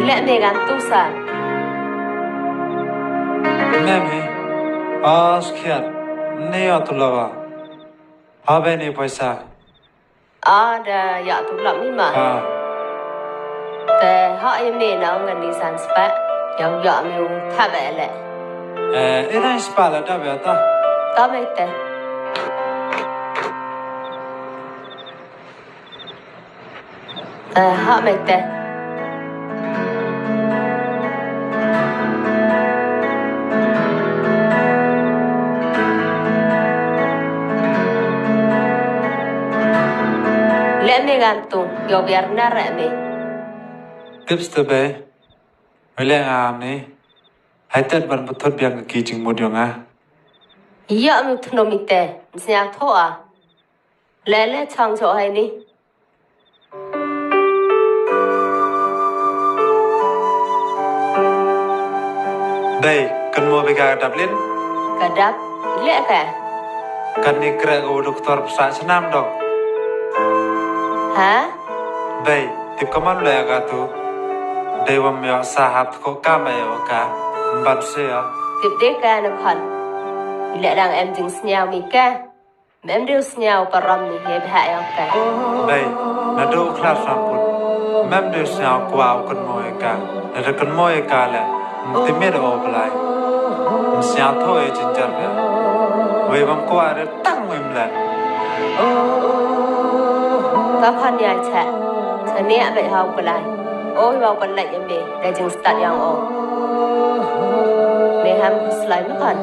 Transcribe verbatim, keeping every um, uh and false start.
Leh me gan tu sa. Mem hi. As khiat. Ni atu lawa. Habe ni paisa. Ah, da ya tu lap ni ma. Ah. Te ha ye me na ngan ni san spa. Yang ya me u thabe le. Eh, ina spa la da be ta. Ta me te. Eh, ha me te. Leh me gan tu, yo biar na re me. Tips te be. Wele nga am ni. Hai tet ban betot biang ki jingmut yo nga. Ya me tno mi te, snya thoa. Lele chang cho hai ni. Dei, kan mo bega dap lin? Ka dap, le ka. Kan ni kre ko doktor psa senam dong. Ha? Dei, tip kaman le ka tu. Dei wam yo sahat ko kama yo ka. Mban se yo. Tip de ka na khan. Le dang em jing snya mi ka. Mem deu sñiaw parom ni he bha ïa ka. Bei, na du khla sampun. Mem deu sñiaw kwah u kynmaw ïa ka. Na da kynmaw ïa ka le. Mtimit o Blai. Msñiaw tho e jinjar ka. Wei bam kwah de tang wei mlan. Ka khan ïa cha. Cha ne a bei ha u Blai. O ïa u Blai ïa me. Da jingstad ïa o. Me ham slai me khan.